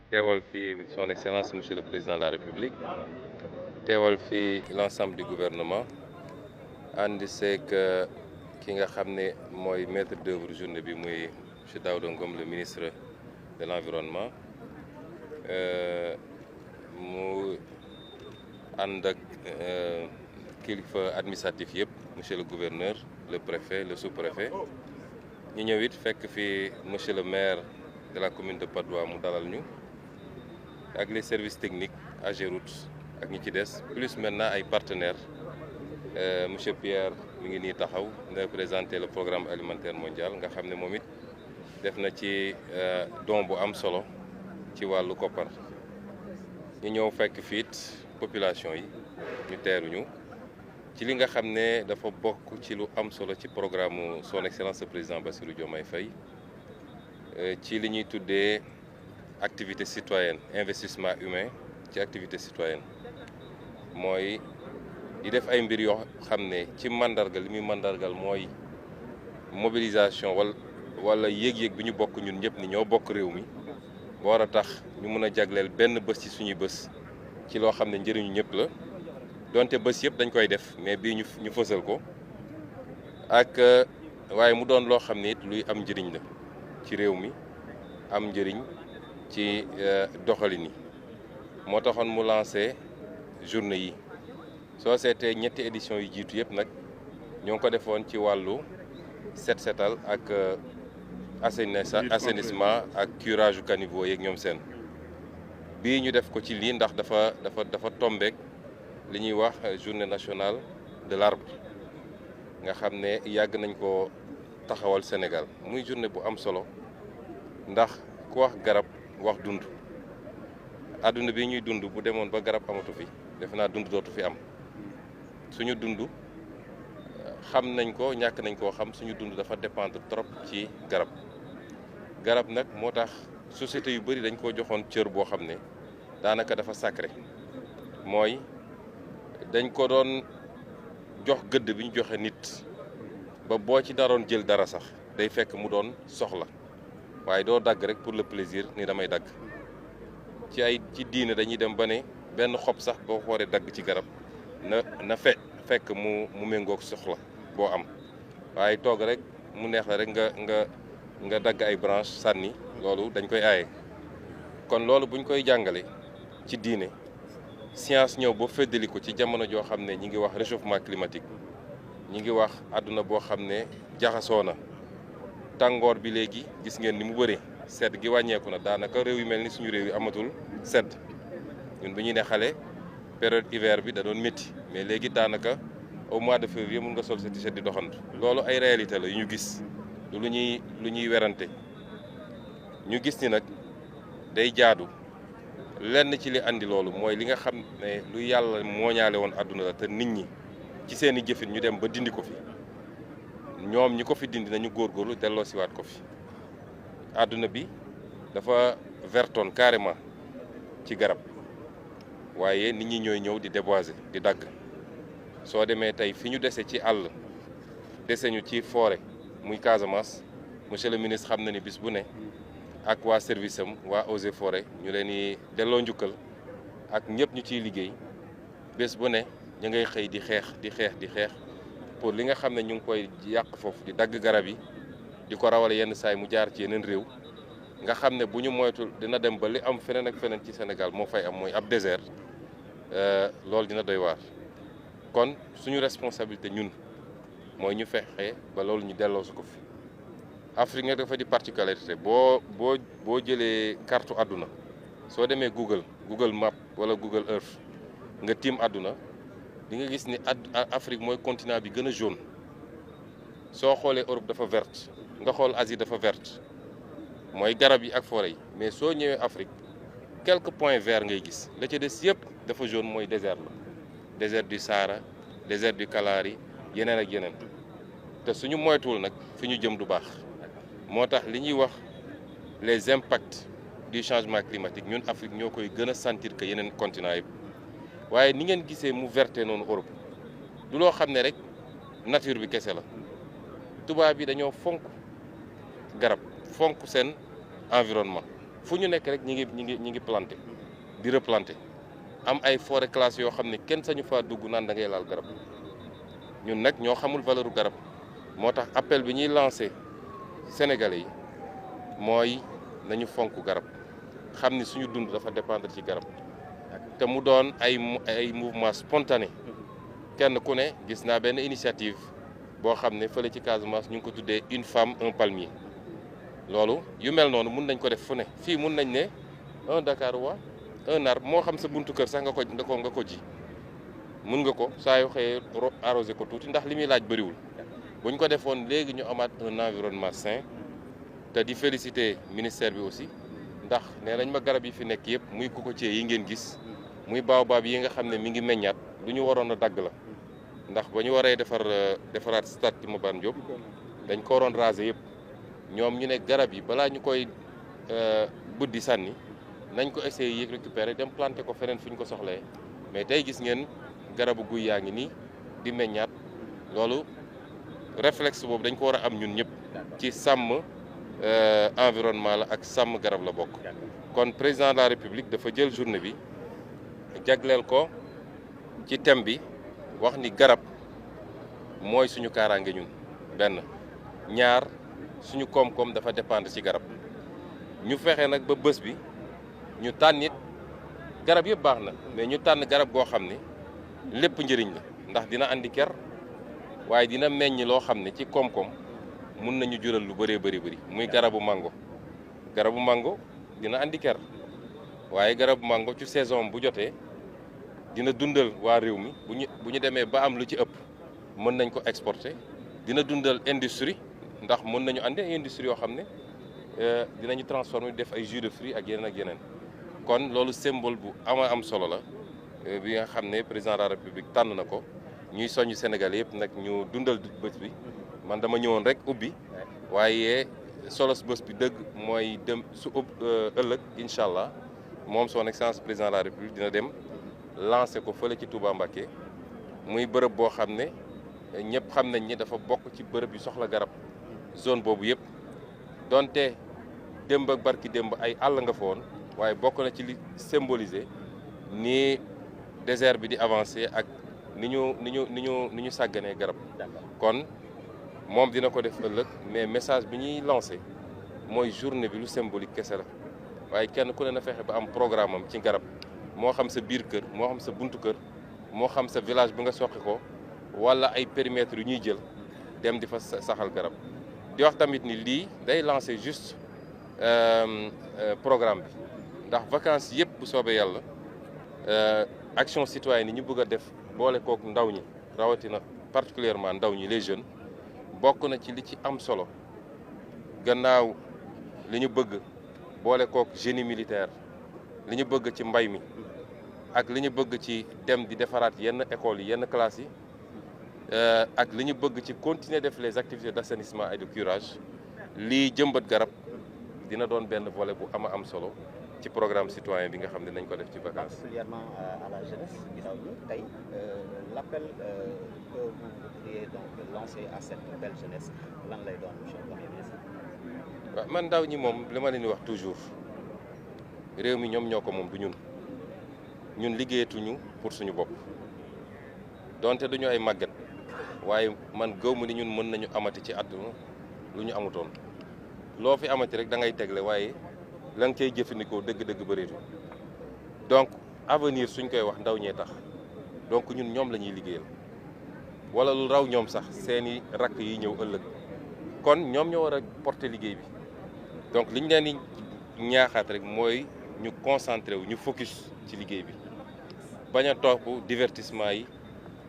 teewal fi son excellence monsieur le président de la république teewal fi l'ensemble du gouvernement ànd seeg ki nga xam ne mooy maître d'œuvre journée bi muy monsieur Daouda Ngom le ministre de l'environnement mu ànd ak kilifa administratif yëpp monsieur le gouverneur le préfet le sous-préfet ñu ñëw it fekk fi monsieur le maire de la commune de Patte d'Oie mu dalal ñu ak les services techniques AGEROUTE ak ñi ci des plus maintenant ay partenaires monsieur Pierre mi ngi nii taxaw na représenter le programme alimentaire mondial nga xam ne moom it def na ci don bu am solo ci wàllu koppar ñu ñëw fekk fiit population yi ñu teeruñu ci li nga xam ne dafa bokk ci lu am solo ci programme son excellence le président Bassirou Diomaye Faye ci li ñuy tuddee activité citoyenne investissement humain ci activité citoyenne mooy di def ay mbir yoo xam ne ci mandargal li muy mandargal mooy mobilisation wala yéeg-yéeg bi ñu bokk ñun ñëpp ni ñoo bokk réew mi ba war a tax ñu mën a jagleel benn bés ci suñuy bés ci loo xam ne njëriñu ñëpp la donte bés yëpp dañ koy def mais bii ñu fësal ko ak waaye mu doon loo xam ne it luy am njëriñ la ci réew mi am njëriñ ci doxalin yi moo taxoon mu lancé journée yi soo seetee ñetti édition yu jiitu yëpp nag ñoo ngi ko defoon ci wàllu setal ak assainissement ak curage caniveau yeeg ñoom seen bii ñu def ko ci lii ndax dafa tombeek li ñuy wax journée nationale de l'arbre nga xam ne yàgg nañ ko taxawal Sénégal muy journée bu am solo ndax ku wax garab wax dund àdduna bi ñuy dund bu demoon ba garab amatu fi defe naa dund dootu fi am suñu dund xam nañ ko ñàkk nañ koo xam suñu dund dafa dépendre trop ci garab nag moo tax société yu bari dañ koo joxoon cër boo xam ne daanaka dafa sacré mooy dañ ko doon jox gëdd bi ñu joxe nit ba boo ci daroon jël dara sax day fekk mu doon soxla waaye doo dagg rek pour le plaisir ni damay dagg ci diine dañuy dem ba ne benn xob sax boo ko waree dagg ci garab na fekk mu méngoog soxla boo am waaye toog rek mu neex la rek nga dagg ay branche sànni loolu dañ koy aaye kon loolu buñ koy jàngale ci diine science ñëw ba feddali ko ci jamono joo xam ne ñi ngi wax réchauffement climatique ñi ngi wax àdduna boo xam ne jaxasoo na tàngoor bi léegi gis ngeen ni mu bëree sedd gi wàññeeku na daanaka réew yu mel ni suñu réew yi amatul sedd ñun bu ñuy ne xale période hiver bi da doon métti mais léegi daanaka au mois de février mun nga sol sa t-shirt di doxantu loolu ay réalité la yu ñu gis lu ñuy werante ñu gis ni nag day jaadu lenn ci li andi loolu mooy li nga xam ne lu yàlla mooñaale woon àdduna la te nit ñi ci seeni jëfin ñu dem ba dindi ko fi ñoom ñi ko fi dindi nañu góorgóorlu delloo siwaat ko fi àdduna bi dafa vertoon carrément ci garab waaye nit ñi ñooy ñëw di déboiser di dagg soo demee tey fi ñu dese ci àll dese ñu ci forêt muy Casamance monsieur le ministre xam na ni bis bu ne ak waa service am waa Eaux et Forêts ñu leen di delloo njukkal ak ñëpp ñu ciy liggéey bés bu ne ñu ngay xëy di xeex pour li nga xam ne ñu ngi koy yàq foofu di dagg garab yi di ko rawale yenn saay mu jaar ci yeneen réew nga xam ne bu ñu moytul dina dem ba li am feneen ak feneen ci Sénégal moo fay am mooy ab désert loolu dina doy waar kon suñu responsabilité ñun mooy ñu fexe ba loolu ñu delloosu ko fi Afrique nag dafa di particularité boo jëlee carte àdduna soo demee Google Map wala Google Earth nga tiim àdduna di nga gis ni Afrique mooy continent bi gën a jaune soo xoolee Europe dafa verte nga xool Asie dafa verte mooy garab yi ak forêt yi mais soo ñëwee Afrique quelques points verts ngay gis la ca des yëpp dafa jaune mooy désert la désert du Sahara désert du Kalahari yeneen ak yeneen te suñu moytuwul nag fi ñu jëm du baax moo tax li ñuy wax les impacts du changement climatique ñun Afrique ñoo koy gën a sentir que yeneen continent yi waaye ni ngeen gisee mu verte noonu Europe du loo xam ne rek nature bi kese la tubaab bi dañoo fonk garab fonk seen environnement fu ñu nekk rek ñi ngi planté di replanté am ay forêt classée yoo xam ne kenn sañu faa dugg naan da ngay laal garab ñun nag ñoo xamul valeur garab moo tax appel bi ñuy lancé Sénégalais yi mooy nañu fonk garab xam ni suñu dund dafa dépendre ci garab te mu doon ay mouvement spontané kenn ku ne gis naa benn initiative boo xam ne fële ci Casamance ñu ngi ko tuddee une femme un palmier loolu yu mel noonu mun nañ ko def fu ne fii mun nañ ne un Dakarois un arbre moo xam sa buntu kër sax nga ko ji mun nga ko saa yu xëyee arrosé ko tuuti ndax li muy laaj bëriwul buñ ko defoon léegi ñu amaat un environnement sain te di féliciter ministère bi aussi ndax nee nañ ma garab yi fi nekk yëpp muy cocotier yi ngeen gis muy baobab yi nga xam ne mi ngi meññaat lu ñu waroon a dagg la ndax ba ñu waree defaraat stade Iba Mar Diop dañ ko waroon raser yëpp ñoom ñu ne garab yi balaa ñu koy buddi sànni nañ ko essayer yéeg récupérer dem planter ko feneen fu ñu ko soxlee mais tey gis ngeen garabu guy yaa ngi nii di meññaat loolu réflexe boobu dañ ko war a am ñun ñëpp ci sàmm environnement la ak sàmm garab la bokk. kon président de la république dafa jël journée bi jagleel ko ci thème bi wax ni garab mooy suñu kaaraange ñun benn ñaar suñu koom-koom dafa dépendre ci garab ñu fexe nag ba bés bi ñu tànn it garab yëpp baax na mais ñu tànn garab goo xam ne lépp njëriñ la ndax dina andi ker waaye dina meññ loo xam ne ci koom-koom mun nañu jural lu bëree bëri muy garabu mango dina andi ker waaye garabu mango ci saison bu jotee dina dundal waa réew mi bu ñu demee ba am lu ci ëpp mën nañ ko exporter dina dundal industrie ndax mën nañu andi ay industrie yoo xam ne dinañu transformer def ay jus de fruits ak yeneen kon loolu symbole bu am solo la bi nga xam ne président de la république tànn na ko ñuy soññ Sénégal yëpp nag ñu dundal bés bi man dama ñëwoon rek ubbi waaye solos bés bi dëgg mooy dem su ëllëg incha allah moom son excellence président de la république dina dem lancé ko fële ci Touba Mbacké muy bërëb boo xam ne ñëpp xam nañ ni dafa bokk ci bërëb yu soxla garab zone boobu yëpp donte démb ak barki démb ay àll nga fa woon waaye bokk na ci li symboliser ni désert bi di avancer ak ni ñu sàgganee garab kon moom dina ko def ëllëg mais message bi ñuy lancé mooy journée bi lu symbolique kese la waaye kenn ku ne na fexe ba am programme am ci garab moo xam sa biir kër moo xam sa buntu kër moo xam sa village bi nga soqi ko wala ay périmètres yu ñuy jël dem di fa saxal garab di wax tamit ni lii day lancé juste programme bi ndax vacances yëpp bu soobee yàlla action citoyenne yi ñu bëgg a def boole kook ndaw ñi rawatina particulièrement ndaw ñi les jeunes bokk na ci li ci am solo gannaaw li ñu bëgg boole kook génie militaire li ñu bëgg ci mbay mi ak li ñu bëgg ci dem di defaraat yenn écoles yi yenn classes yi ak li ñu bëgg ci continuer def les activités d'assainissement et de curage lii jëmbat garab dina doon benn volet bu am solo ci programme citoyen bi nga xam ne nañ ko def ci vacances. Particulièrement à la jeunesse ginnaaw bi tey l'appel que vous voudriez donc lancer à cette belle jeunesse lan lay doon monsieur le Premier ministre. waaw man ndaw ñi moom li ma leen di wax toujours réew mi ñoom ñoo ko moom du ñun liggéeyatuñu pour suñu bopp donte duñu ay màggat waaye man gëw ma ni ñun mën nañu amati ci àdduna lu ñu amutoon loo fi amati rek da ngay tegle waaye la nga koy jëfandikoo dëgg-dëgg bëreetu donc avenir suñ koy wax ndaw ñee tax donc ñun ñoom la ñuy liggéeyal wala lu raw ñoom sax seeni rakk yi ñëw ëllëg kon ñoom ñoo war a porter liggéey bi donc liñ leen di ñaaxaat rek mooy ñu concentré wu ñu focus ci liggéey bi bañ a topp divertissement yi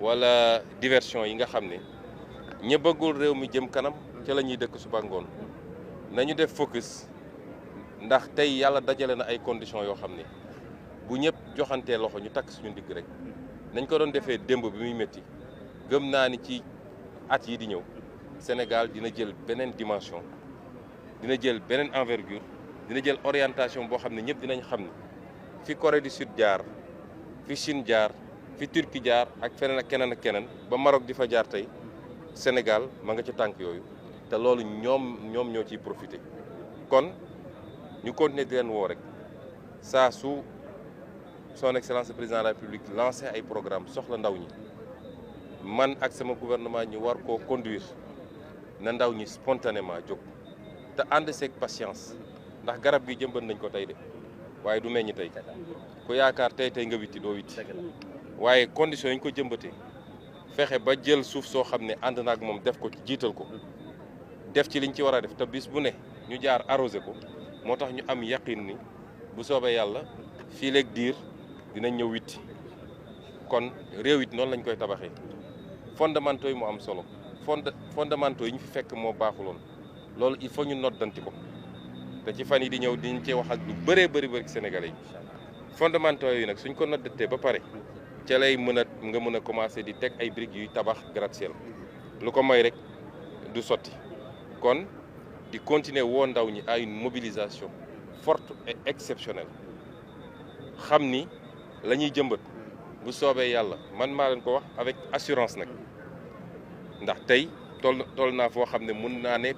wala diversion yi nga xam ne ña bëggul réew mi jëm kanam ca la ñuy dëkk suba ngoon nañu def focus ndax tey yàlla dajale na ay conditions yoo xam ne bu ñëpp joxantee loxo ñu takk suñu ndigg rek nañ ko doon defee démb bi muy métti gëm naa ni ci at yi di ñëw Sénégal dina jël beneen dimension dina jël beneen envergure dina jël orientation boo xam ne ñëpp dinañ xam ne fi Corée du Sud jaar fi Chine jaar fi Turquie jaar ak feneen ak keneen ba Maroc di fa jaar tey Sénégal ma nga ci tànk yooyu te loolu ñoom ñoo ciy profité kon ñu continuer di leen woo rek saa su son excellence le président de la République lancé ay programme soxla ndaw ñi man ak sama gouvernement ñu war koo conduire na ndaw ñi spontanément jóg te ànd seeg patience ndax garab gi jëmbat nañ ko tey de waaye du meññ tey ku yaakaar tey nga witti doo witti waaye conditions yi ñu ko jëmbatee fexe ba jël suuf soo xam ne ànd naag moom def ko jiital ko def ci liñ ci war a def te bis bu ne ñu jaar arrosé ko moo tax ñu am yaqin ni bu soobee yàlla fii léegi diir dinañ ñëw witti kon réew it noonu lañ koy tabaxee fondamentaux yi mu am solo fondamentaux yi ñu fi fekk moo baaxuloon loolu il faut ñu noddanti ko te ci fan yi di ñëw diñ cee wax ak lu bëree bëri Sénégalais yi fondamentaux yi nag suñ ko noddatee ba pare ca lay nga mën a commencer di teg ay briques yuy tabax gratte-ciel lu ko may rek du sotti kon di continuer woo ndaw ñi à une mobilisation forte et exceptionnelle xam ni la ñuy jëmbat bu soobee yàlla man maa leen ko wax avec assurance nag ndax tey toll naa foo xam ne mun naa ne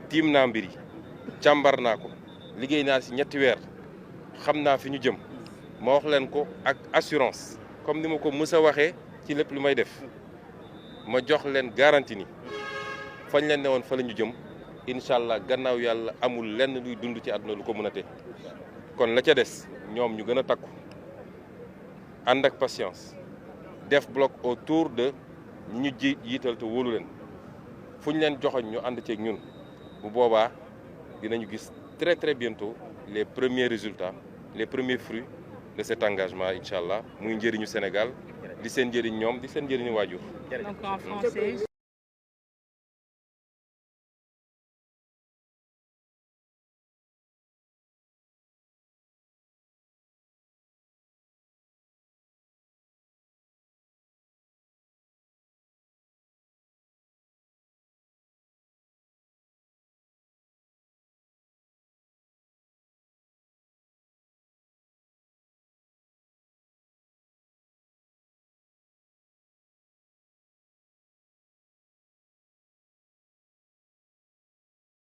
tiim naa mbir yi càmbar naa ko liggéey naa ci 3 weer xam naa fi ñu jëm ma wax leen ko ak assurance comme ni ma ko mës a waxee ci lépp lu may def ma jox leen garantie ni fañ leen ne woon fa la ñu jëm incha allah gannaaw yàlla amul lenn luy dund ci àdduna lu ko mën a te kon la ca des ñoom ñu gën a takku ànd ak patience def bloc autour de ñi ñu jiital te wóolu leen fu ñu leen joxoñ ñu ànd ceeg ñun bu boobaa dinañu gis très bientôt les premiers résultats les premiers fruits de cet engagement incha allah muy njëriñu Sénégal di seen njëriñ ñoom di seen njëriñu waajur. Donc en français,